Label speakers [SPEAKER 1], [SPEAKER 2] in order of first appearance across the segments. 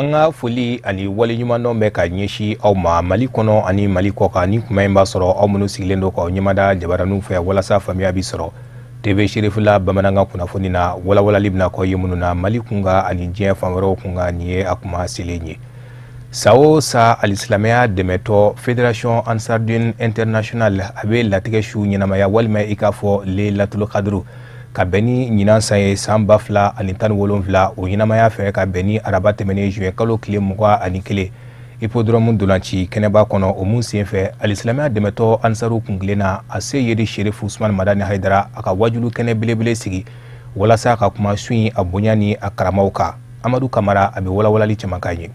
[SPEAKER 1] An ka foli ani waleɲumandɔn bɛ ka ɲɛsin aw ma Mali kɔnɔ ani Mali kɔkan. Ni kuma in b'a sɔrɔ aw minnu sigilen don k'aw ɲɛmada jabaraninw fɛ walasa faamuya bi sɔrɔ TV Cherifla bamanankan kunnafoni na, walawalali bɛna k'aw ye minnu na Mali kunkan ani diɲɛ fan wɛrɛw kunkan. Nin ye a kuma selen ye. San o san, alisilamɛya dɛmɛtɔ Fédération Ansardine Internationale a bɛ latigɛ su ɲɛnamaya, walima i k'a fɔ Laylatul Qadr, ka bɛn ni ɲinan san ye, san 2017. O ɲɛnamaya fɛ ka bɛn ni araba tɛmɛnen, juin kalo tile 21, hippodrome dolanci kɛnɛba kɔnɔ. O mun senfɛ, alisilamɛya dɛmɛtɔ Ansaru kunkilen na, a Seyidi Sherifu Usman Madani Hayidara, a ka wajulu kɛnɛ belebele sigi walasa ka kuma su in a bonya ni a karamaw kan. Amadu Kamara a bɛ walawalali caman k'an ye.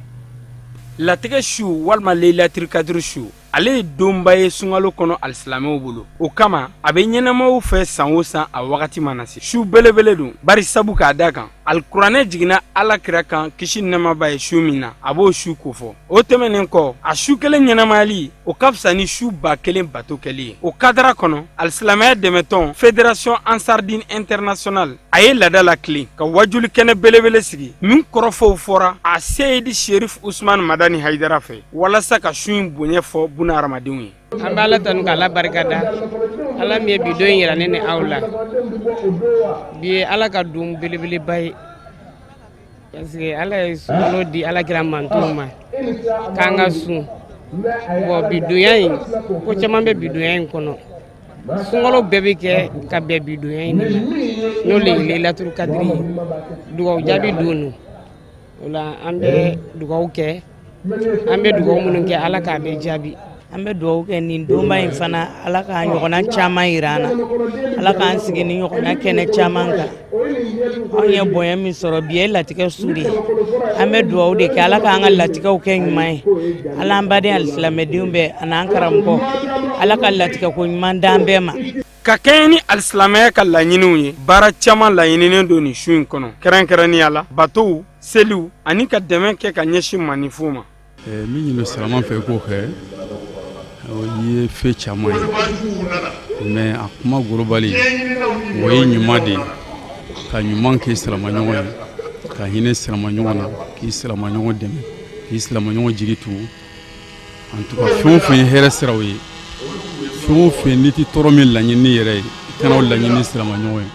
[SPEAKER 2] Latigɛ su walima Laylatul Qadr su, ale ye donba ye sunkalo kɔnɔ alisilamɛw bolo. O kama a bɛ ɲɛnamaw fɛ san o san a wagati mana se. Su belebele don, bari sabu k'a da kan alikuranɛ jiginna Ala kira kan, kisi nɛɛmaba ye, su min na, a b'o su kofɔ. O tɛmɛnen kɔ, a su kelen ɲɛnamayali, o ka fisa ni su 1000 bato kɛli ye. O kadara kɔnɔ, alisilamɛya dɛmɛtɔn Fédération Ansardine Internationale a ye laada la tilen ka wajuli kɛnɛ belebele sigi min kɔrɔfɔw fɔra a Seyidi Sherif Usman Madani Hayidara fɛ walasa ka su in bonya fɔ buna hadamadenw ye.
[SPEAKER 3] An bɛ Ala tanu k'Ala barika da, Ala min ye bi don in yira ne ni aw la. Bi ye Ala ka don belebeleba ye, parce que Ala ye sunkalo di Ala kira mantonw ma k'an ka sun. Bon, bi donya in, ko caman bɛ bi donya in kɔnɔ. Sunkalo bɛɛ bɛ kɛ ka bɛn bi donya in de ma, n'o le ye Laylatul Qadr ye, dugawu jaabi don don. O la an bɛ dugawu kɛ, an bɛ dugawu minnu kɛ, Ala k'a bɛɛ jaabi.
[SPEAKER 4] An bɛ dugawu kɛ nin donba in fana, Ala k'a ɲɔgɔnna caman yira an na, Ala k'an sigi ni ɲɔgɔnna kɛnɛ caman kan. Anw ye bonya min sɔrɔ, bi ye latigɛ su de ye. An bɛ dugawu de kɛ, Ala k'an ka latigɛw kɛ ɲuman ye. Ala an baden alisilamɛdenw bɛɛ an'an karamɔgɔ, Ala ka latigɛ ko ɲuman d'an bɛɛ ma.
[SPEAKER 2] Ka kɛɲɛ ni alisilamɛya ka laɲiniw ye, baara caman laɲininen don nin su in kɔnɔ, kɛrɛnkɛrɛnnenya la batow, seliw ani ka dɛmɛ kɛ ka ɲɛsin maninfinw ma.
[SPEAKER 5] Min ɲini silamɛ fɛ k'o kɛ, o ye fɛn caman ye, mais a kuma golobali, o ye ɲuman de ye, ka ɲuman kɛ silamaɲɔgɔn ye, ka hinɛ silamaɲɔgɔn na, k'i silamaɲɔgɔn dɛmɛ, k'i silamaɲɔgɔn jigi tugu. En tout cas, fɛn o fɛn ye hɛrɛ siraw ye, fɛn o fɛn n'i tɛ tɔɔrɔ min laɲini n'i yɛrɛ ye, i kana o laɲini ni silamaɲɔgɔn ye.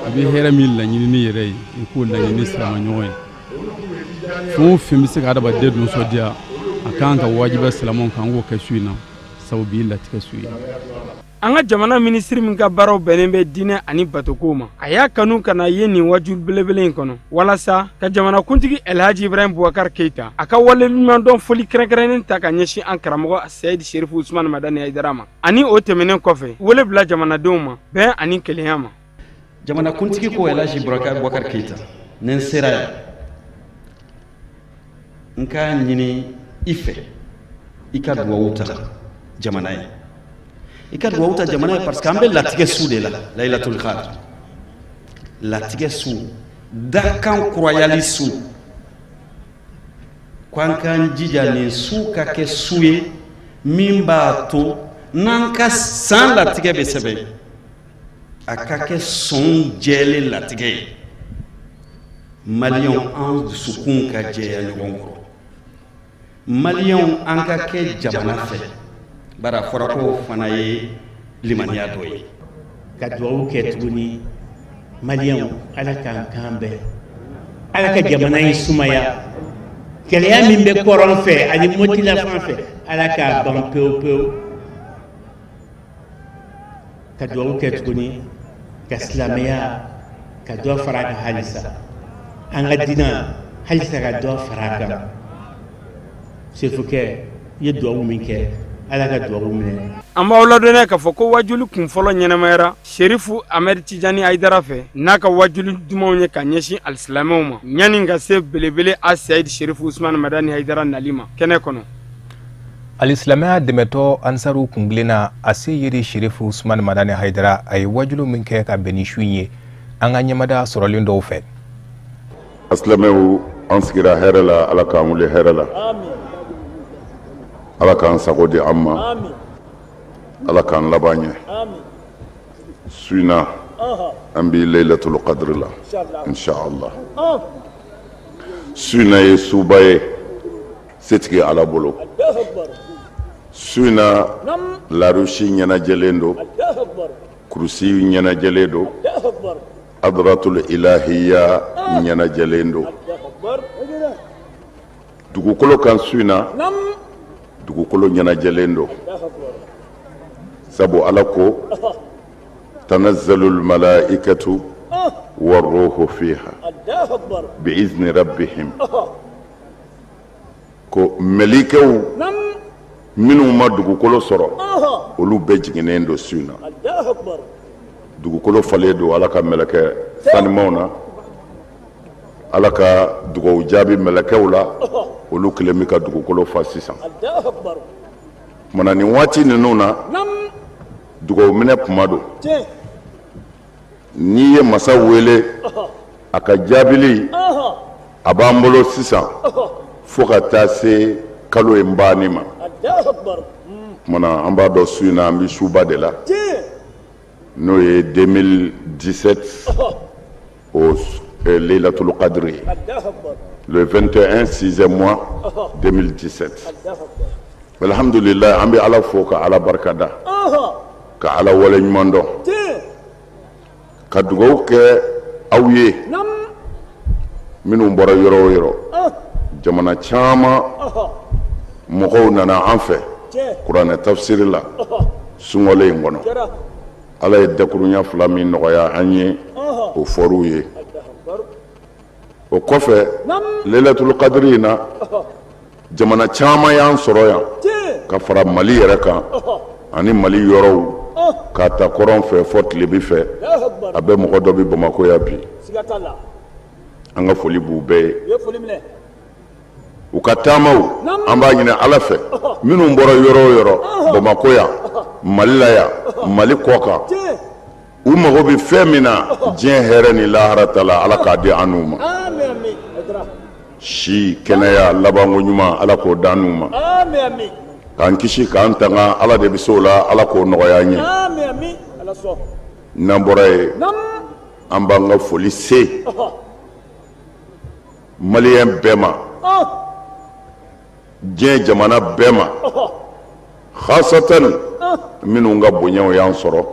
[SPEAKER 5] I bɛ hɛrɛ min laɲini n'i yɛrɛ ye, i k'o laɲini ni silamaɲɔgɔn ye. Fɛn o fɛn bɛ se ka adamaden nisɔndiya, a kan ka wajibiya silamɛw kan, an k'o kɛ su in na, sabu bi latigɛ su ye.
[SPEAKER 2] An ka jamana minisiri min ka baaraw bɛnnen bɛ diinɛ ani batokow ma, a y'a kanu ka na ye nin wajulu belebele in kɔnɔ walasa ka jamanakuntigi Elhaji Ibrahim Boubacar Keita a ka waleɲumandɔn foli kɛrɛnkɛrɛnnen ta ka ɲɛsin an karamɔgɔ Seyidi Sherifu Usman Madani Hayidara ma, ani o tɛmɛnen kɔfɛ wele bila jamanadenw ma bɛn ani kelenya ma.
[SPEAKER 6] Jamanakuntigi ko Elhaji Boubacar Keita, ni n sera yan, n k'a ɲini i fɛ i ka duwawu ta jamana ye, i ka duwawu ta jamana ye, parce que an bɛ latigɛ su de la, Laylatul Qadr, latigɛ su, dakan kurayali su, ko an k'an jija nin su ka kɛ su ye min b'a to n'an ka san latigɛ bɛ sɛbɛn, a ka kɛ sɔn jɛlen latigɛ ye. Maliyɛnw, an dusukun ka jɛya ɲɔgɔn kɔrɔ. Maliyɛnw, an ka kɛ jamana fɛ, bari a fɔra k'o fana ye limaniya dɔ ye.
[SPEAKER 7] Ka duwawu kɛ tuguni, maliyɛnw, Ala k'an kan bɛn, Ala ka jamana in sumaya. Gɛlɛya min bɛ kɔrɔn fɛ ani Motila fan fɛ, Ala k'a ban pewu pewu. Ka duwawu kɛ tuguni ka silamɛya ka dɔ fara a kan halisa, an ka diinɛ halisa ka dɔ fara a kan. Sefukɛ i ye duwawu min kɛ, Ala ka duwawu minɛ.
[SPEAKER 2] An b'aw ladɔnniya k'a fɔ ko wajuli kun fɔlɔ ɲɛnamayara Sherifu Ahmed Tijani Hayidara fɛ n'a ka wajuli dumanw ye ka ɲɛsin alisilamɛw ma, ɲani ka se belebele a Seyidi Sherifu Usman Madani Hayidara nali ma kɛnɛ kɔnɔ.
[SPEAKER 1] Alisilamɛya dɛmɛtɔ Ansaru kunkilenna a Seyidi Sherifu Usman Madani Hayidara, a ye wajulu min kɛ ka bɛn ni su in ye, an ka ɲɛmada sɔrɔlen dɔw fɛ.
[SPEAKER 8] Asilamɛw, an sigira hɛrɛ la, Ala k'an wuli hɛrɛ la, Ala k'an sago di an ma, Ala k'an laban ɲɛ. Su in na, an bi Laylatul Qadr la, inshallah. Su in na ye suba ye setigi Ala bolo. Su in na larusi ɲɛnajɛlen don, kurusi ɲɛnajɛlen don, adratul ilahiya ɲɛnajɛlen don. Dugukolo kan su in na, dugukolo ɲɛnajɛlen don. Sabu Ala ko tanazzalul malaikatu warruhu fiha biizni rabbihim. Ko mɛlɛkɛw minnu ma dugukolo sɔrɔ, olu bɛɛ jiginnen don su in na. Dugukolo falen don Ala ka mɛlɛkɛ sanimanw na, Ala ka dugawu jaabi mɛlɛkɛw la, olu kelen bɛ ka dugukolo fa sisan. Kumana nin waati ninnu na, dugawu minɛ kuma don. N'i ye masa wele a ka jaabili a b'an bolo sisan fo ka taa se kalo in banni ma. Kumana an b'a dɔn su in na an bɛ suba de la, n'o ye 2017 o Laylatul Qadr ye, le 21 6e mois 2017. Alhamdulillah, an bɛ Ala fo ka Ala barikada, ka Ala waleɲuman dɔn, ka dugawu kɛ aw ye minnu bɔra yɔrɔ o yɔrɔ. Jamana caman mɔgɔw nana an fɛ kuranɛ tafsiri la sunkalo in kɔnɔ. Ala ye dakurunya fila min nɔgɔya an ye, o fɔr'u ye. O kɔfɛ Laylatul Qadr in na, jamana caman y'an sɔrɔ yan ka fara Mali yɛrɛ kan ani Mali yɔrɔw, k'a ta kɔrɔn fɛ fɔ tilebi fɛ. A bɛ mɔgɔ dɔ bɛ Bamakɔ yan bi, an ka foli b'u bɛɛ ye. U ka taamaw an b'a ɲini Ala fɛ, minnu bɔra yɔrɔ o yɔrɔ, Bamakɔ yan, Mali la yan, Mali kɔ kan, u mago bɛ fɛn min na diɲɛ hɛrɛ ni lahara ta la, Ala k'a di an n'u ma. Si, kɛnɛya, labanko ɲuman, Ala k'o d'an n'u ma. K'an kisi k'an tanga, Ala de bɛ se o la, Ala k'o nɔgɔya an ye. N'an bɔra yen, an b'an ka foli se maliyɛn bɛɛ ma, diɲɛ jamana bɛɛ ma, khasatan minnu ka bonyaw y'an sɔrɔ,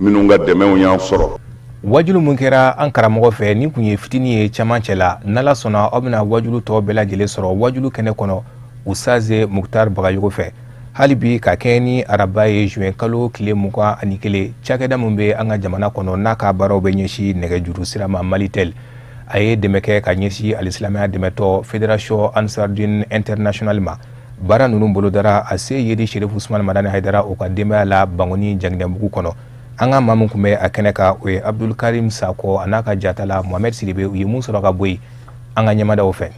[SPEAKER 8] minnu ka dɛmɛw y'an sɔrɔ.
[SPEAKER 1] Wajulu mun kɛra an karamɔgɔ fɛ nin kun ye fitinin ye caman cɛ la. N'Ala sɔnna, aw bɛna wajulu tɔ bɛɛ lajɛlen sɔrɔ wajulu kɛnɛ kɔnɔ Usaze Muktar Bagayogo fɛ. Hali bi ka kɛɲɛ ni araba ye juin kalo tile 21, cakɛda min bɛ an ka jamana kɔnɔ n'a ka baaraw bɛ ɲɛsin nɛgɛjuru sira ma, Malitel, a ye dɛmɛ kɛ ka ɲɛsin alisilamɛya dɛmɛtɔ Fédération Ansardine Internationale ma. Baara ninnu bolodara a se Yedi Sherif Usman Madani Haidara o ka denbaya la Bangoni Janginɛbugu kɔnɔ. An ka maa min tun bɛ a kɛnɛ kan, o ye Abdul Karim Sakɔ a n'a ka jatala Mohamed Sidibe. U ye mun sɔrɔ ka bɔ yen, an ka ɲɛmadaw fɛ.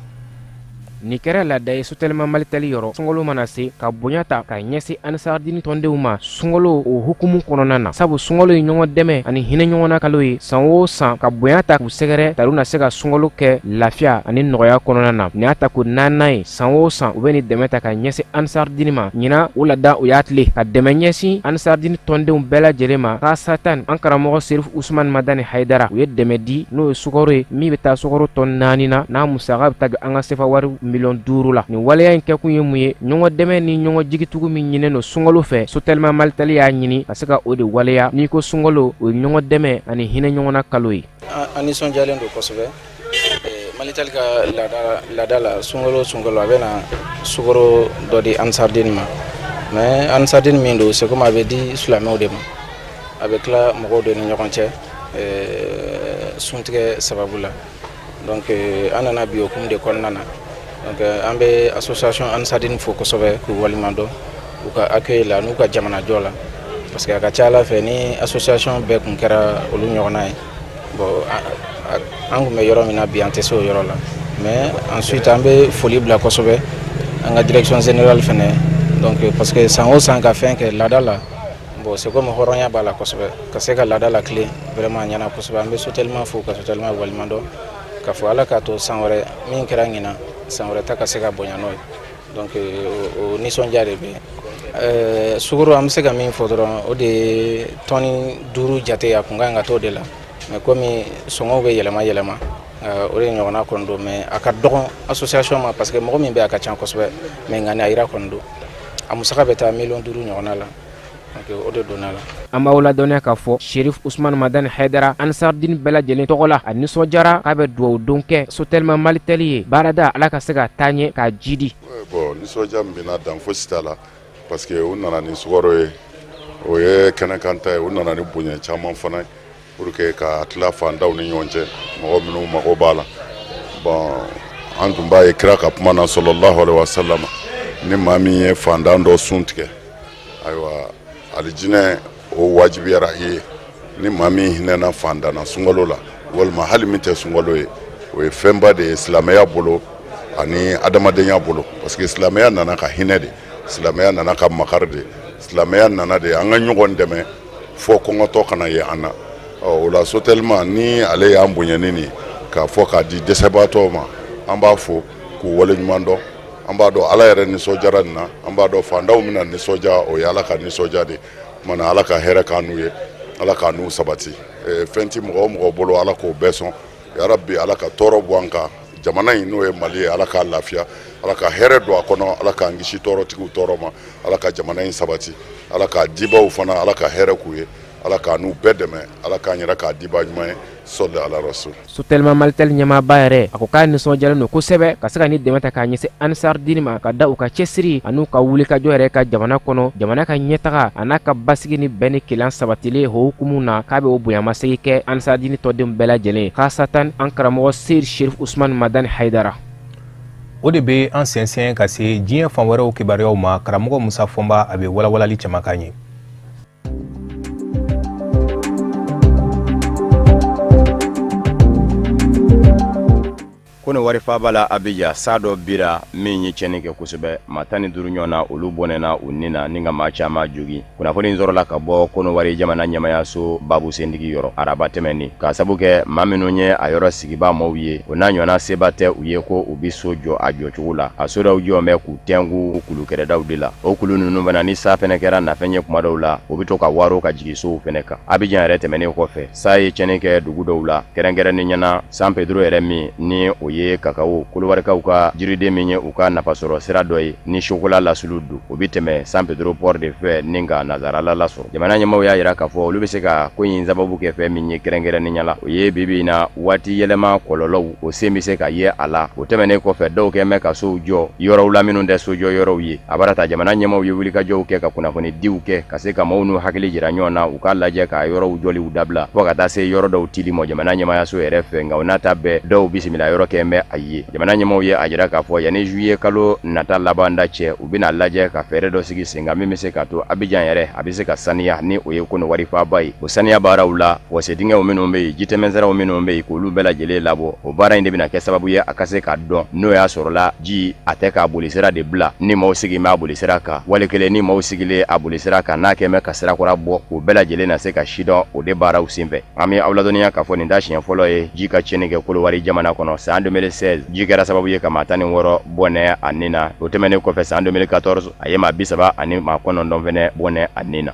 [SPEAKER 9] Nin kɛra laada ye Sotelma Malitel yɔrɔ sunkalo mana se ka bonya ta ka ɲɛsin Ansardini tɔndenw ma sunkalo o hukumu kɔnɔna na, sabu sunkalo ye ɲɔgɔn dɛmɛ ani hinɛ ɲɔgɔnna kalo ye. San o san ka bonya ta k'u sɛgɛrɛ tari na se ka sunkalo kɛ lafiya ani nɔgɔya kɔnɔna na. Nin y'a ta ko naaninan ye, san o san u bɛ nin dɛmɛ ta ka ɲɛsin Ansardini ma. Ɲinan o laada o y'a tile ka dɛmɛ ɲɛsin Ansardini tɔndenw bɛɛ lajɛlen ma, khasatan an karamɔgɔ Serif Usman Madani Haidara. U ye dɛmɛ di n'o ye sukaro ye min bɛ taa sukaro tɔn 4 na, n'a musaka bɛ taa jɔ an ka sefa wari 5 millions la. Nin waleya in kɛkun ye mun ye? Ɲɔgɔn dɛmɛ ni ɲɔgɔn jigitugu min ɲininen don sunkalo fɛ, Sotelma Malitel y'a ɲini ka se ka o de waleya. N'i ko sunkalo, o ye ɲɔgɔn dɛmɛ ani hinɛ ɲɔgɔnna kalo ye.
[SPEAKER 10] An nisɔndiyalen don kosɛbɛ. Malitel ka laada la, sunkalo a bɛ na sukaro dɔ di Ansardine ma. Mais Ansardine min don, c'est comme a bɛ di silamɛw de ma, a bɛ tila mɔgɔw de ni ɲɔgɔn cɛ suntigɛ sababu la. Donc an nana bi o hukumu de kɔnɔna na. Donc an bɛ association Ansardine fo kosɛbɛ k'u waleɲuman dɔn u ka accueil la n'u ka jamanajɔ la, parce que a ka ca Ala fɛ ni association bɛɛ kun kɛra olu ɲɔgɔnna ye, bon an kun bɛ yɔrɔ min na bi, an tɛ se o yɔrɔ la. Mais ensuite an bɛ foli bila kosɛbɛ an ka direction générale fɛnɛ. Donc parce que san o san ka fɛn kɛ laada la, bon c'est comme hɔrɔnya b'a la kosɛbɛ, ka se ka laada la tilen, vraiment a ɲɛna kosɛbɛ. An bɛ Sotelma fo ka Sotelma waleɲuman dɔn k'a fɔ Ala k'a to san wɛrɛ min kɛra ɲinan, san wɛrɛ ta ka se ka bonya n'o ye. Donc o nisɔndiya de bɛ yen. Sukaro an bɛ se ka min fɔ dɔrɔn, o de ye tɔni 5 jate, a kun kan ka t'o de la, mais komi sɔngɔw bɛ yɛlɛma yɛlɛma. O de ɲɔgɔnna kɔni don, mais a ka dɔgɔn association ma parce que mɔgɔ min bɛ a ka ca kosɛbɛ, mais ŋaniya yira kɔni don. A musaka bɛ taa 5 millions ɲɔgɔnna la, donc o de donna la.
[SPEAKER 9] An b'aw ladɔnniya k'a fɔ Sherif Usman Madani Hayidara, Ansardini bɛɛ lajɛlen tɔgɔ la, a nisɔndiyara k'a bɛ dugawu don kɛ Sotelma Malitel ye baarada, Ala ka se ka taa ɲɛ k'a jidi.
[SPEAKER 8] Bon, nisɔndiya min bɛ na, dan fosi t'a la, parce que u nana ni sukaro ye, o ye kɛnɛkanta ye. U nana ni bonya caman fana ye pour que ka tila fantanw ni ɲɔgɔn cɛ, mɔgɔ minnu mago b'a la. Bon, an tun b'a ye kira ka kuma na, sallallahu alaihi wa sallam, ni maa min ye fantan dɔ sun tigɛ, ayiwa, alijinɛ o wajibiyara i ye. Ni maa min hinɛna fantan na sunkalo la, walima hali min tɛ sunkalo ye, o ye fɛnba de ye silamɛya bolo ani adamadenya bolo, parce que silamɛya nana ka hinɛ de, silamɛya nana ka makari de, silamɛya nana de an ka ɲɔgɔn dɛmɛ fɔ kɔngɔtɔ kana ye an na. Ɔ, o la Sotelma ni ale y'an bonya ni nin k'a fɔ k'a di dɛsɛbaatɔw ma, an b'a fo k'u waleɲuman dɔn. An b'a dɔn Ala yɛrɛ nisɔndiyara nin na, an b'a dɔn fantanw bɛna nisɔndiya, o ye Ala ka nisɔndiya de. Tuma na, Ala ka hɛrɛ k'an n'u ye, Ala k'an n'u sabati. Fɛn ti mɔgɔ o mɔgɔ bolo, Ala k'o bɛɛ sɔn yarabi. Ala ka tɔɔrɔ bɔ an kan. Jamana in, n'o ye Mali ye, Ala k'a lafiya, Ala ka hɛrɛ don a kɔnɔ, Ala k'an kisi tɔɔrɔtigiw tɔɔrɔ ma, Ala ka jamana in sabati, Ala k'a dibaw fana, Ala ka hɛrɛ k'u ye, Ala k'a n'u bɛɛ dɛmɛ, Ala k'an yɛrɛ k'a diba ɲuman ye. Sɔli ala rasul.
[SPEAKER 9] Sotelma Malitel ɲɛmaaba yɛrɛ, a ko k'a nisɔndiyalen don kosɛbɛ ka se ka ni dɛmɛ ta k'a ɲɛsin Ansardini ma, ka da u ka cɛsiri an'u ka wulikajɔ yɛrɛ ka jamana kɔnɔ, jamana ka ɲɛtaga a n'a ka basigi ni bɛn ni kelenya sabatilen hukumu na, k'a bɛ o bonyamasegin kɛ Ansardini tɔdenw bɛɛ lajɛlen, khasatan an karamɔgɔ Seyid Sherif Usman Madani Hayidara.
[SPEAKER 1] O de bɛ an sɛnsɛn ka se diɲɛ fan wɛrɛw kibaruyaw ma. Karamɔgɔ Musa Fɔnba, a bɛ walawalali caman k'an ye.
[SPEAKER 11] Ko ni wari faaba la Abijan, sa dɔ bira min ye tiɲɛni kɛ kosɛbɛ. Maa 15 ɲɔgɔn na, olu bɔnɛna u ni na ni ka maa caman jogi. Kunnafoni sɔrɔla ka bɔ Kɔnɔwari jamana ɲɛmayaso babu sentigi yɔrɔ araba tɛmɛni, k'a sabu kɛ maa minnu ye a yɔrɔ sigiba maaw ye, o n'a ɲɔgɔnna seba tɛ u ye ko u bi so jɔ a jɔcogo la. A so dɔw jɔ bɛ k'u tɛnku kulu kɛrɛdaw de la. O kulu ninnu fana, ni sa fɛnɛ kɛra nafɛn ye kuma dɔw la, u bɛ to ka waaro ka jigin sow fɛnɛ kan. Abijan yɛrɛ tɛmɛnen kɔfɛ, sa ye tiɲɛni kɛ dugu dɔw la, kɛrɛnkɛrɛnnen ɲɛna San Pedro yɛrɛ min ni o ye kakawo, kolowarikaw ka jiriden min ye u ka nafasɔrɔ sira dɔ ye ni sokola lasulu don, o bɛ tɛmɛ San Pedro port de fɛ ni ka nazarala lasɔrɔ. Jamana ɲɛmaaw y'a jira k'a fɔ olu bɛ se ka ko in sababu kɛ fɛn min ye kɛrɛnkɛrɛnnenya la, o ye bi bi in na waati yɛlɛma kɔlɔlɔw, o sen bɛ se ka ye a la. O tɛmɛnen kɔfɛ, dɔw kɛn bɛ ka sow jɔ yɔrɔw la minnu tɛ sojɔ yɔrɔw ye. A bara ta jamana ɲɛmaaw ye wulikajɔw kɛ ka kunnafoni diw kɛ ka se ka maaw n'u hakili jira ɲɔgɔn na, u k'a lajɛ ka yɔrɔw jɔliw dabila fo ka taa se yɔrɔ dɔw tili ma jamana ɲɛmayaso yɛrɛ fɛ. Nka o n'a ta bɛɛ, dɔw bisimila yɔrɔ kɛn bɛ a ye. Jamana ɲɛmaaw ye a jira k'a fɔ yanni juillet kalo nata laban da cɛ, u bɛna lajɛ ka fɛɛrɛ dɔ sigi sen kan min bɛ se ka to Abijan yɛrɛ a bɛ se ka saniya, ni o ye Kɔnɔwari faaba ye. O saniya baaraw la, wɔsedingɛw minnu bɛ yen, jitɛmɛsiraw minnu bɛ yen, k'olu bɛɛ lajɛlen labɔ. O baara in de bɛna kɛ sababu ye a ka se k'a dɔn n'o y'a sɔrɔla ji a tɛ k'a bolisira de bila ni maaw sigilen bɛ a bolisira kan, wali kelen ni maaw sigilen a bolisira kan n'a kɛn bɛ ka sirakura bɔ, o bɛɛ lajɛlen na se ka sidɔn o de baaraw senfɛ. An bɛ aw ladɔnniya k'a fɔ nin t'a siɲɛ fɔlɔ ye ji ka tiɲɛni kɛ Kolowari jamana kɔnɔ. San 2016, ji kɛra sababu ye ka maa 16 bɔnɛ a nin na. O tɛmɛnen kɔfɛ, san 2014, a ye maa 39 fɛnɛ bɔnɛ a nin na.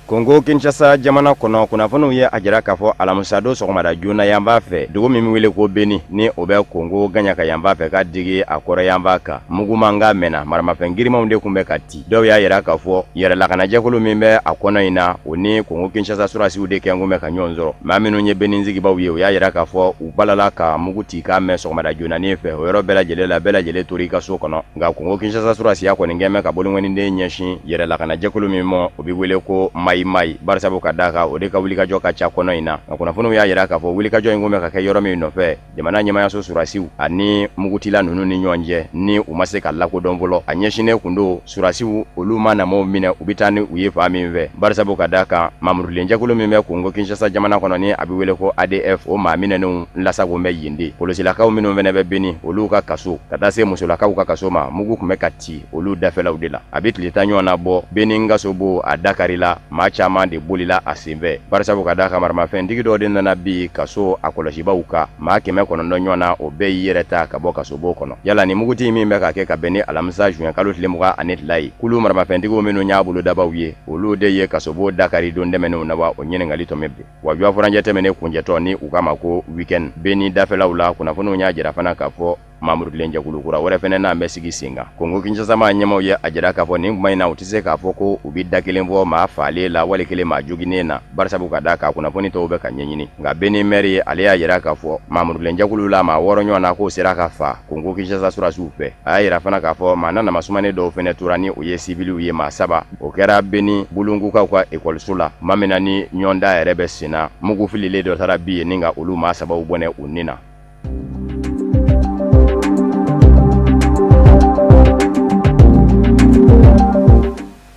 [SPEAKER 11] Kongo Kinshasa jamana kɔnɔ, kunnafoniw ye a jira k'a fɔ alamusadon sɔgɔmada joona yanfan fɛ, dugu min bɛ wele ko Beni, ni o bɛ Kongo gaɲaka yanfan fɛ ka digi a kɔrɔ yanfan kan, mugumankan mɛnna. Maramafɛn girimanw de tun bɛ ka ci. Dɔw y'a jira k'a fɔ yɛrɛlakanajɛkulu min bɛ a kɔnɔ in na, o ni Kongo Kinshasa surasiw de kɛn kun bɛ ka ɲɔgɔn sɔrɔ. Maa minnu ye Beni sigibaw ye, o y'a jira k'a fɔ u balala ka mugu ci k'a mɛn sɔgɔmada joonanin fɛ. O yɔrɔ bɛɛ lajɛlen la, bɛɛ lajɛlen tora i ka so kɔnɔ. Nka Kongo Kinshasa surasiya kɔni kɛn bɛ ka bolonkɔniden ɲɛsin yɛrɛlakanajɛkulu min ma, o bɛ wele ko Mayi Mayi, barisabu ka d'a kan o de ka wulikajɔ ka ca kɔnɔ in na. Nka kunnafoniw y'a jira k'a fɔ wulikajɔ in kun bɛ ka kɛ yɔrɔ min nɔfɛ, jamana ɲɛmayaso surasiw ani mugutila ninnu ni ɲɔgɔn cɛ, ni u ma se ka lakodɔn fɔlɔ, a ɲɛsinnen kun don surasiw olu ma na maaw minɛ, u bɛ taa ni u ye fan min fɛ, barisabu ka d'a kan mamurulenjɛkulu min bɛ Kongo Kinshasa jamana kɔnɔ ni a bɛ wele ko ADF, o maa minɛnenw lasago bɛ yen de. Polosilakaw minnu fana bɛ Beni, olu ka kaso ka taa se musolakaw ka kaso ma, mugu tun bɛ ka ci olu dafɛlaw de la. A bɛ tile 10 ɲɔgɔn na bɔ, Beni kasobo a dakarila maa caman. caman de bolila a senfɛ, barisabu ka d'a kan maramafɛntigi dɔ de nana bi kaso a kɔlɔsibaw kan, maa 900 ɲɔgɔn na, o bɛɛ y'i yɛrɛ ta ka bɔ kasobon kɔnɔ. Yala ni muguti min bɛ ka kɛ ka bɛn ni alamisa juin kalo tile 22 ye, kulu maramafɛntigiw minnu y'a bolodabaw ye, olu de ye kasobon dakari don tɛmɛnenw na wa? O ɲininkali tɔmɛ bi. Wa juwa furancɛ tɛmɛnen kuncɛtɔ ni u k'a ma ko weekend Beni dafɛlaw la, kunnafoniw y'a jira fana k'a fɔ mamurudilen jɛkulu kura wɛrɛ fɛnɛ n'an bɛ sigi sen kan. Kongo Kinshasa maa ɲɛmaw ye a jira k'a fɔ nin kuma in na, u tɛ se k'a fɔ ko u bɛ da kelen fɔ maa faalen la wali kelen maa joginen na, barisabu ka d'a kan kunnafoni tɔw bɛ ka ɲɛɲini. Nka Beni mɛri ale y'a jira k'a fɔ mamurudilen jɛkulu la maa 6 ɲɔgɔn na k'o sera ka fa Kongo Kinshasa surasiw fɛ. A y'a jira fana k'a fɔ maa na sumanen dɔw fɛnɛ tora ni o ye sibiliw ye, maa 3, o kɛra Beni Bulungukaw ka ekɔliso la, maa min na ni ɲɔgɔndan yɛrɛ bɛ sen na, mugu fililen dɔ taara bi yen ni ka olu maa 3 bɔnɛ u ni na.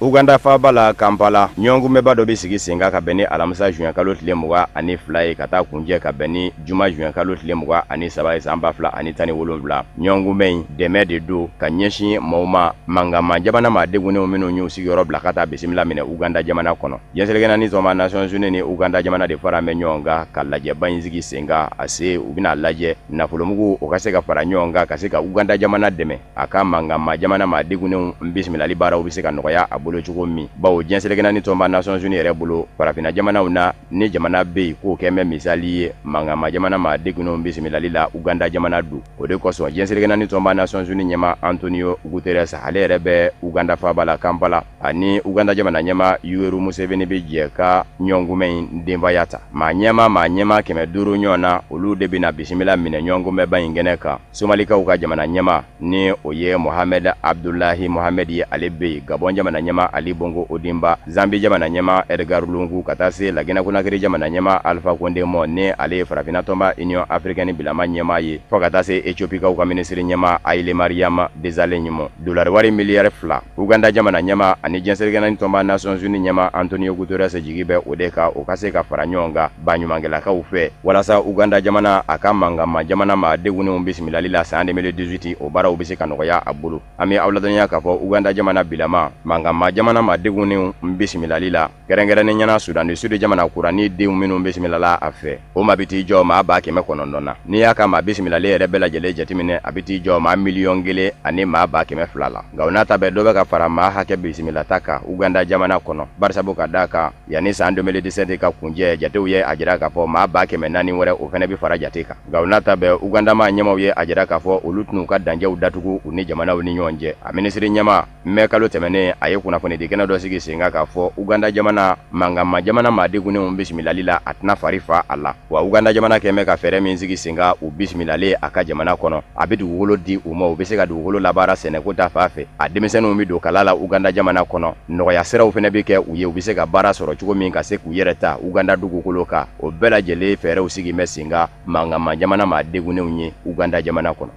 [SPEAKER 11] Uganda faaba la Kampala, ɲɔgɔnkunbɛnba dɔ bɛ sigi sen kan ka bɛn ni alamisa juin kalo tile 22 ye ka taa kunjɛ ka bɛn ni juma juin kalo tile 23 ye san 2017. Ɲɔgɔnkunbɛn in dɛmɛ de don ka ɲɛsin maaw ma mankanma jamana maa degunnenw minnu y'u sigiyɔrɔ bila ka taa bisimila minɛ Uganda jamana kɔnɔ. Diɲɛ seleke naani tɔnba Nations Unies ni Uganda jamana de fara bɛ ɲɔgɔn kan ka lajɛba in sigi sen kan. A se u bɛna lajɛ nafolomugu o ka se ka fara ɲɔgɔn kan ka se ka Uganda jamana dɛmɛ a ka mankanma jamana maa degunnenw bisimilali baaraw bɛ se ka nɔgɔya a bolo cogo min, bawo diɲɛ seleke naani tɔnba Nations Unies yɛrɛ bolo farafinna jamanaw na ni jamana bɛ yen k'o kɛ mɛ misali ye mankanma jamana maa degunnenw bisimilali la, Uganda jamana don. O de kosɔn diɲɛ seleke naani tɔnba Nations Unies ɲɛmaa Antonio Guterres ale yɛrɛ bɛ Uganda faaba la Kampala, ani Uganda jamana ɲɛmaa Yoweri Museveni bɛ jɛ ka ɲɔgɔnkunbɛn in denbaya ta. Maa ɲɛmaa 500 ɲɔgɔn na, olu de bɛna bisimila minɛ ɲɔgɔnkunbɛnba in kɛnɛ kan. Somalikaw ka jamana ɲɛmaa ni o ye Mohamed Abdullahi Mohamed ye, ale bɛ yen. Gabon jamana ɲɛmaa Ali Bongo Ondimba, Zambie jamana ɲɛmaa Edgar Lungu, ka taa se Laginɛ Conakry jamana ɲɛmaa Alpha Condé mɔ ni ale ye farafinna tɔnba Union africaine bilama ɲɛmaa ye, fo ka taa se Ethiopie-kaw ka minisiri ɲɛmaa Haile Mariam Desalegn mɔ. Dolari wari miliyari 2 Uganda jamana ɲɛmaa ani diɲɛ seleke naani tɔnba Nations Unies ɲɛmaa Antonio Guterres jigi bɛ o de kan, o ka se ka fara ɲɔgɔn kan baɲumankɛlakaw fɛ walasa Uganda jamana a ka mankanma jamana maa degunnenw bisimilali la san 2018, o baaraw bɛ se ka nɔgɔya a bolo. An bɛ aw ladɔnniya k'a fɔ Uganda jamana bilama mankanma jamana maa degunnenw bisimilali la, kɛrɛnkɛrɛnnenya la Sudan du Sud jamana kurani denw minnu bisimilala a fɛ, o maa bɛ t'i jɔ maa 900,000 na. N'i y'a ka maa bisimilalen yɛrɛ bɛɛ lajɛlen jateminɛ, a bɛ t'i jɔ maa 1,1 ani maa 200,000 la. Nka o n'a ta bɛɛ, dɔ bɛ ka fara maa hakɛ bisimilata kan Uganda jamana kɔnɔ, barisabu ka d'a kan yanni san 2017 ka kunjɛ, jatew ye a jira k'a fɔ maa 400,000 wɛrɛ o fana bɛ fara jate kan. Nka o n'a ta bɛɛ, Uganda maa ɲɛmaaw ye a jira k'a fɔ olu tɛn'u ka dancɛw datugu u ni jamanaw ni ɲɔgɔn cɛ. A minisiri ɲɛmaa mɛ kalo tɛmɛnen a ye kunnafonidi kɛnɛ dɔ sigi sen kan k'a fɔ Uganda jamana mankanma jamana maa degunnenw bisimilali la, a tɛna fari fa a la. Wa Uganda jamana kɛn bɛ ka fɛɛrɛ min sigi sen kan u bisimilalen a ka jamana kɔnɔ, a bɛ dugukolo di u ma, u bɛ se ka dugukolo labaara sɛnɛko ta fan fɛ, a denmisɛnninw bɛ don kala la Uganda jamana kɔnɔ, nɔgɔya siraw fana bɛ kɛ u ye, u bɛ se ka baara sɔrɔ cogo min ka se k'u yɛrɛ ta Uganda dugukolo kan. O bɛɛ lajɛlen fɛɛrɛw sigi bɛ sen kan mankanma jamana maa degunnenw ye Uganda jamana kɔnɔ.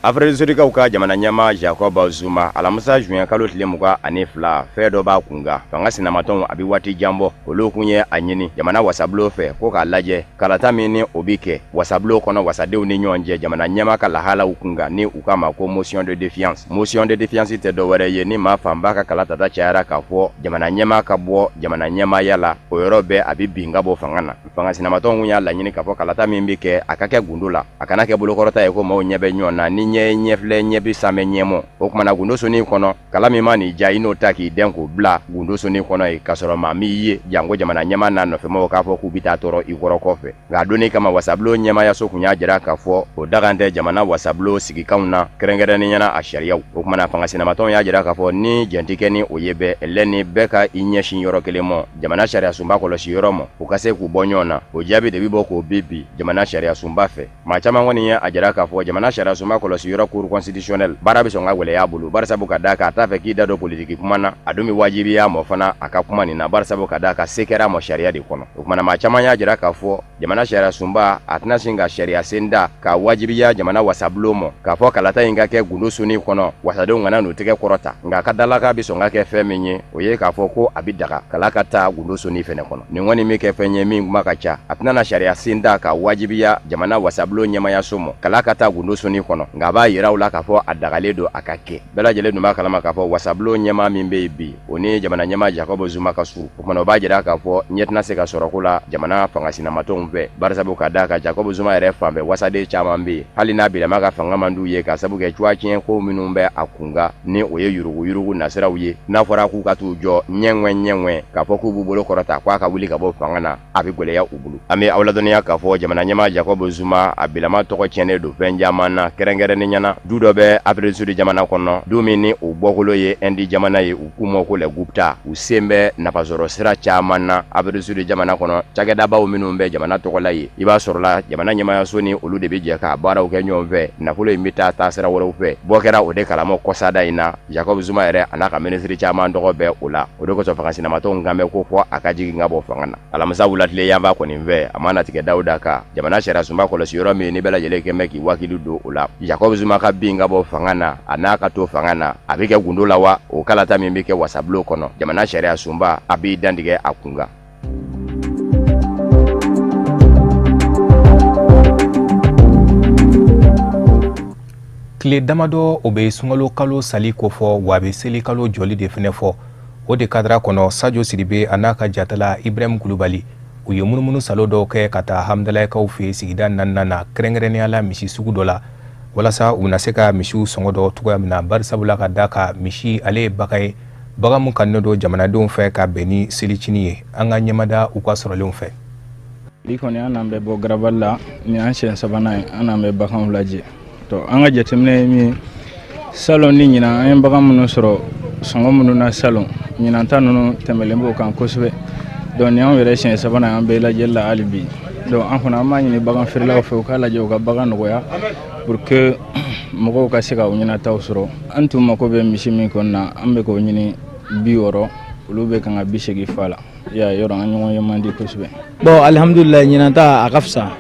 [SPEAKER 11] Afrique du Sud-kaw ka jamana ɲɛmaa Jacob Zuma alamisa juin kalo tile 22, fɛn dɔ b'a kun kan. Fanga sinamatɔnw a bɛ waati jan bɔ, olu kun ye a ɲini jamana wasabulon fɛ ko k'a lajɛ kalata min ni o bɛ kɛ wasabulon kɔnɔ wasadenw ni ɲɔgɔn cɛ jamana ɲɛmaa ka lahalaw kun kan, ni u k'a ma ko motion de défiance. Motion de défiance tɛ dɔwɛrɛ ye ni maa fanba ka kala tata cayara k'a fɔ jamana ɲɛmaa ka bɔ jamana ɲɛmaaya la, o yɔrɔ bɛɛ a bɛ bin ka bɔ fanga na. Fanga sinamatɔnw kun y'a laɲini k'a fɔ kalata min bɛ kɛ a ka kɛ gundo la, a kana kɛ bolokɔrɔta ye ko maaw ɲɛ bɛ ɲɔgɔn na, ni ɲɛ ye ɲɛfilɛ ɲɛ bɛ sanmɛ ɲɛmɔ. O kumana gundo sonin kɔnɔ, kala min ma nin ja i n'o ta k'i dɛn k'o bila gundo sonin kɔnɔ yen, k'a sɔrɔ maa m'i ye, janko jamana ɲɛmaa n'a nɔfɛmɔgɔw k'a fɔ k'u bɛ taa tɔɔrɔ i kɔrɔ kɔfɛ. Nka donni kama wasabulon ɲɛmaayaso kun y'a jira k'a fɔ o dagan tɛ jamana wasabulon sigikanw na, kɛrɛnkɛrɛnnenya la a sariyaw. O kumana fanga sinamatɔnw y'a jira k'a fɔ ni jɛn tɛ kɛ ni o ye bɛɛ lɛ ni bɛɛ ka i ɲɛsin yɔrɔ kelen mɔ, jamana sariyasunba kɔlɔsi yɔrɔ mɔ, u ka se k'u bɔ ɲɔgɔn na. O jaabi de bɛ bɔ k'o bi jamana sariyasunba fɛ. Maa caman kɔni ye a jira k'a fɔ jamana sariyasunba kɔlɔsi yɔrɔ cour constitutionnelle baara bɛ sɔn ka gɛlɛya a bolo, barisabu ka d'a kan a t'a fɛ k'i da don politiki kuma na, a dun bɛ wajibiya mɔ fana a ka kuma nin na, barisabu ka d'a kan se kɛra a mɔ sariya de kɔnɔ. O kumana maa caman y'a jira k'a fɔ Jamana sariya sunba a tɛna sin ka sariya sen da ka wajibiya jamana wasabulon ma k'a fɔ kalata in ka kɛ gundo sonin kɔnɔ, wasadenw kana n'u tɛgɛ kɔrɔta. Nka ka dala k'a bɛ sɔn ka kɛ fɛn min ye, o ye k'a fɔ ko a bɛ daga kala ka taa gundo sonin fɛnɛ kɔnɔ. Nin kɔni bɛ kɛ fɛn ye min kuma ka ca. A tɛna na sariya sen da ka wajibiya jamana wasabulon ɲɛmayaso ma kala ka taa gundo sonin kɔnɔ, nka a b'a yira u la k'a fɔ a dagalen don a ka kɛ. Bɛɛ lajɛlen dun b'a kalama k'a fɔ wasabulon ɲɛmaa min bɛ yen bi, o ni jamana ɲɛmaa Jacob Zuma ka surun. O kumana o b'a jira k'a fɔ ɲɛ tɛna se ka sɔrɔ ko la jamana fangasinamatɔnw fɛ, barisabu ka d'a kan Jacob Zuma yɛrɛ fanfɛ wasaden caman bɛ yen, hali n'a bilama ka fanga man d'u ye, ka sabu kɛ cogoya tiɲɛ ko minnu bɛ a kunkan, ni o ye yuruguyurugu nasiraw ye. N'a fɔra k'u ka t'u jɔ ɲɛŋwɛ ɲɛŋwɛ k'a fɔ k'u b'u bolo kɔrɔta k'a ka wuli ka bɔ fanga na, a bɛ gɛlɛya u bolo. An bɛ aw ladɔnniya k'a fɔ jamana ɲɛmaa Jacob Zuma a bilama tɔgɔ tiɲɛnen don fɛn caman na, kɛrɛnkɛrɛnnenya na du dɔ bɛ Afrique du Sud jamana kɔnɔ, du min ni o bɔkolo ye Inde jamana ye, u k'u ma ko les Gupta. U sen bɛ nafasɔrɔ sira caman na Afrique du Sud jamana kɔnɔ, cakɛdabaw minnu bɛ jamana tɔgɔ la ye, i b'a sɔrɔ la jamana ɲɛmayaso ni olu de bɛ jɛ ka baaraw kɛ ɲɔgɔn fɛ, nafolo in bɛ taa taasira wɛrɛw fɛ. Bɔ kɛra o de kalama kɔsada in na, Jacob Zuma yɛrɛ a n'a ka minisiri caman tɔgɔ bɛ o la. O de kosɔn fangasinamatɔnw kan bɛ ko fɔ a ka jigin ka bɔ fanga na. Alamisa wulatile yanfa kɔni fɛ, a mana tigɛ Dawuda kan jamana sariya sunba kɔlɔsi yɔrɔ min ni bɛɛ lajɛlen kɛn bɛ k'i wakili don o la. Jacob Zuma ka bin ka bɔ fanga na, a n'a ka to fanga na, a bɛ kɛ gundo la wa? O kalata min bɛ kɛ wasabulon kɔnɔ, jamana sariya sunba a b'i dantigɛ a kun kan.
[SPEAKER 1] Tile damadɔ o bɛ sunkalo kalo sali kofɔ, wa a bɛ seli kalo jɔli de fɛnɛ fɔ. O de kadara kɔnɔ, Sajo Sidibe a n'a ka jatala Ibrahim Kulubali, u ye munumunu salo dɔw kɛ ka taa Hamdalayikaw fɛ sigida 4nan na, kɛrɛnkɛrɛnnenya la misi sugu dɔ la, walasa u bɛna se ka misiw sɔngɔ dɔ cogoya min na, barisabula ka da ka misi ale ye bagan ye, bagan mun kanunen don jamanadenw fɛ ka bɛn ni selicini ye. An ka ɲɛmada u ka sɔrɔlenw fɛ.
[SPEAKER 12] Bi kɔni an n'an bɛ bɔ garabali la, nin y'an siɲɛ sabanan ye an n'an bɛ baganw lajɛ. To an ka jateminɛ ye min ye, salon ni ɲinan an ye bagan minnu sɔrɔ sɔngɔ minnu na salon, ɲinan ta ninnu tɛmɛlen b'o kan kosɛbɛ. Donc nin y'anw yɛrɛ siɲɛ sabanan an bɛ lajɛli la hali bi. Donc an kɔni an b'a ɲini bagan feerelaw fɛ u k'a lajɛ u ka bagan nɔgɔya pour que mɔgɔw ka se ka u ɲɛnataw sɔrɔ. An tun mako bɛ misi min kɔni na, an bɛ k'o ɲini 60, olu bɛ kan ka 80 fa la. I y'a ye yɔrɔ an ɲɔgɔn ye man di kosɛbɛ.
[SPEAKER 13] Bon alihamudulilayi ɲinan ta a ka fisa.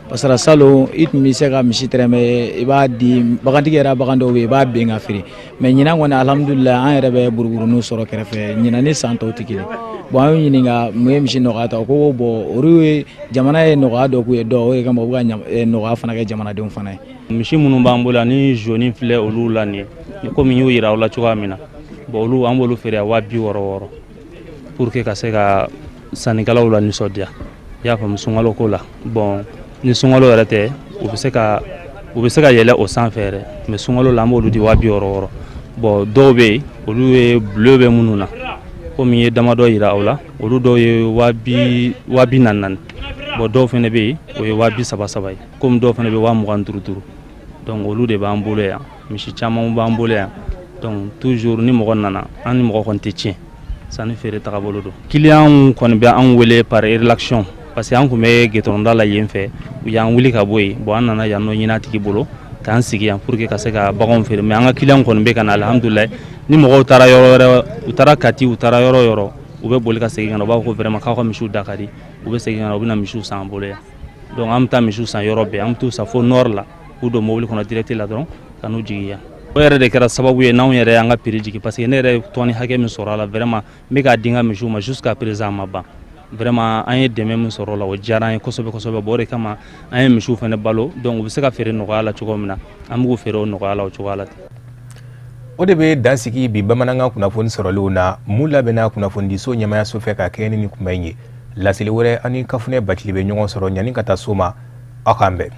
[SPEAKER 13] Parce que salon i tun bɛ se ka misi tɛrɛmɛ, i b'a di bagantigi yɛrɛ, bagan dɔw bɛ yen i b'a ben ka feere. Mais ɲinan kɔni alihamudulilayi an yɛrɛ bɛ buruburuninw sɔrɔ kɛrɛfɛ, ɲinan ni san tɔw tɛ kelen. Bon an y'u ɲininka mun ye misi nɔgɔya ta, o ko bon olu ye jamana ye nɔgɔya dɔ k'u ye, dɔw o de kama u bɛ ka nɔgɔya fana kɛ jamanadenw fana ye.
[SPEAKER 14] Misi minnu b'an bolo ani joni filɛ olu la nin ye, komi n y'o yira aw la cogoya min na, bon olu an b'olu feere a 60 pour que ka se ka sannikɛlaw la nisɔndiya. I y'a faamu sunkalo ko la, bon ni sunkalo yɛrɛ tɛ, u bɛ se ka yɛlɛ o sanfɛ yɛrɛ, mais sunkalo la an b'olu di 60. Bon dɔw bɛ yen olu ye bleu bɛ minnu na, komi n ye damadɔ yira aw la, olu dɔw ye 44,000. Bon dɔw fana bɛ yen o ye 33,000 ye, komi dɔw fana bɛ 25,000. Donc olu de b'an bolo yan, misi caman b'an bolo yan. Donc toujours ni mɔgɔ nana, an ni mɔgɔ kɔni tɛ tiɲɛ, sanni feere tagabolo don. Client kɔni bɛ an wele par relation, parce que an tun bɛ goudron la yen fɛ, u y'an wuli ka bɔ yen. Bon an nana yan nɔ ɲini a tigi bolo k'an sigi yan pour que ka se ka baganw feere. Mais an ka client kɔni bɛ ka na alihamudulilayi. Ni mɔgɔw taara yɔrɔ wɛrɛ, u taara Kati, u taara yɔrɔ yɔrɔ, u bɛ boli ka segin ka na, u b'a fɔ ko vraiment k'aw ka misiw da ka di, u bɛ segin ka na, u bɛ na misiw san an bolo yan. Donc an bɛ taa misiw san yɔrɔ bɛɛ, an bɛ t'u san fo nord la, k'u don mobili kɔnɔ direct la dɔrɔn ka n'u jigin yan. O yɛrɛ de kɛra sababu ye n'anw yɛrɛ y'an ka prix jigin, parce que ne yɛrɛ ye tɔni hakɛ min sɔrɔ a la, vraiment n bɛ k'a di n ka misiw ma jusqu'à présent a ma ban. Vraiment an ye dɛmɛ min sɔrɔ o la, o diyara an ye kosɛbɛ kosɛbɛ. Bon o de kama an ye misiw fana balo, donc u bɛ se ka feere nɔgɔya la cogo min na, an b'u feere o nɔgɔya la o cogoya la ten.
[SPEAKER 1] O de bɛ dan sigi bi bamanankan kunnafoni sɔrɔlenw na, mun labɛnna kunnafonidiso ɲɛmayaso fɛ ka kɛɲɛ ni nin kunba in ye. Laseli wɛrɛ ani Kafunɛ Bacili bɛ ɲɔgɔn sɔrɔ ɲani ka taa so ma, aw k'an bɛn.